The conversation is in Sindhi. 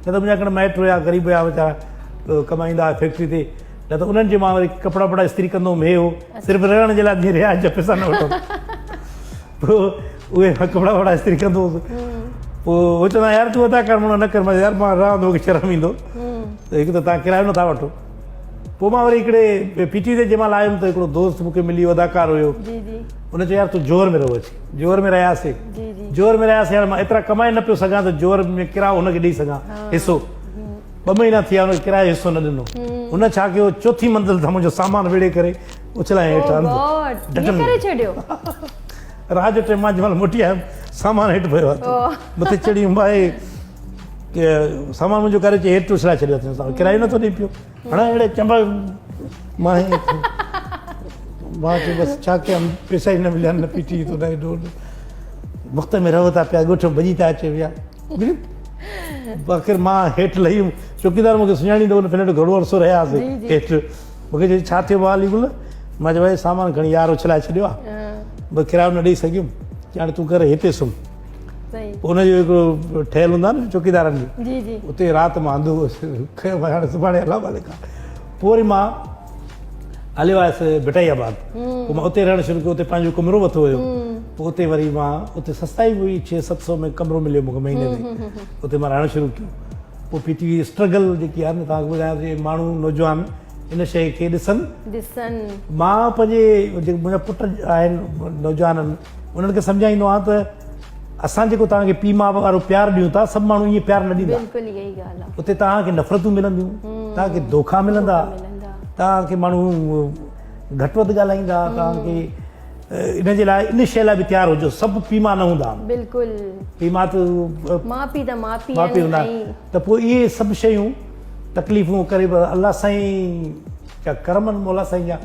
نه ته منهنجا هڪڙا مائٽ هيا غريب هيا ويچارا ڪمائيندا هيا فيڪٽري تي نه ته انهن جي مان وري ڪپڙا وپڙا استري ڪندو هوم هي هو صرف رهڻ جي لاء جيئن رهائش جا پئسا نه وٺو پوء اهي ڪپڙا وپڙا استري ڪندو هوس پوء هو چوندا يار تون اداڪار ماڻهو نه ڪر مان يار مان رهان ٿو مونکي شرم ايندو ته هڪ ته تان ڪرايو نٿا وٺو پوء مان وري هڪڙي پي ٽي تي جنهن مهل آيم ته هڪڙو دوست مونکي ملي ويو اداڪار هيو ان چيو يار تون جوهر ۾ رهو اچي جوهر ۾ رهياسي جوهر ۾ رهياسي هاڻي مان ايترا ڪمائي نه پيو سگهان ته جوهر ۾ ڪرايو هن کي ڏئي سگهان حصو ٻه مهينا ٿيا هن کي ڪرايو حصو نه ڏنو هن ڇا ڪيو چوٿين منزل تان منهنجو سامان ويڙهي ڪري اڇلايائين هيٺ هنڌ ڪري ڇڏيو رات جو ٽيم مان جنهن مهل موٽي آيم سامان هيٺ پيو آهي مٿي چڙهي ڀائي سامان منهنجو ڪري چي هيٺ اڇلائي ڇڏيو اٿس ڪرايو نٿو ڏئي پيو هاڻي اهڙي چنبا مان مان چيو بس ڇا ڪيان پئسا ئي نه مليا نه پي ٽي ٿو نه ايڏو وقت ۾ رهو ٿا پيا ڳوٺ ڀڄي ٿا اچي ويا آخر مان هيٺ لهي ويم چوڪيدار مونکي سڃاڻيندو هن فليٽ گهڻو عرصو رهياسي هيٺ مونکي چيو ڇا ٿيو ڀاء علي گل مان چيو ڀاء سامان کڻي يار اڇلائي ڇڏيو آ بس ڪرايو نه ڏئي سگهيم چي هاڻي تون ڪر هتي سمهه پوء ان جو هڪڙو ٺهيل هوندا نه چوڪيدارن جو جي جي اتي رات مان هنڌ کنيو ڀاء هاڻي سڀاڻي الله مالڪ آ پوء وري مان هليو آيس ڀٽائي آباد پوء مان اتي رهڻ شروع ڪيو اتي پنهنجو ڪمرو ورتو هيو پوء اتي وري مان اتي سستائي به هئي ڇهه ست سو ۾ ڪمرو مليو مونکي مهيني ۾ اتي مان رهڻ شروع ڪيو پوء پي ٽي وي اسٽرگل جيڪي آهي نه توهان کي ٻڌايان ته ماڻهو نوجوان ان شيء کي ڏسن ڏسن مان پنهنجي جيڪي منهنجا پٽ آهن نوجوان آهن انهن کي سمجهائيندو آهيان ته اسان جيڪو توهان کي پيء ماء وارو پيار ڏيون ٿا سڀ ماڻهو ائين پيار نه ڏيندا بلڪل اها ئي ڳالهه آهي اتي توهان کي نفرتون ملنديون توهان کي دوکا ملندا توهان کي ماڻهو گهٽ وڌ ڳالهائيندا توهان کي ان جي لاء ان شيء لاء به تيار هجو سڀ پيء ماء نه هوندا آهن بلڪل پيء ماء ته ماء پيء ته ماء پيء هوندا ته پوء اهي سڀ شيون تڪليفون ڪري الله سائين جا ڪرم آهن مولا سائين جا.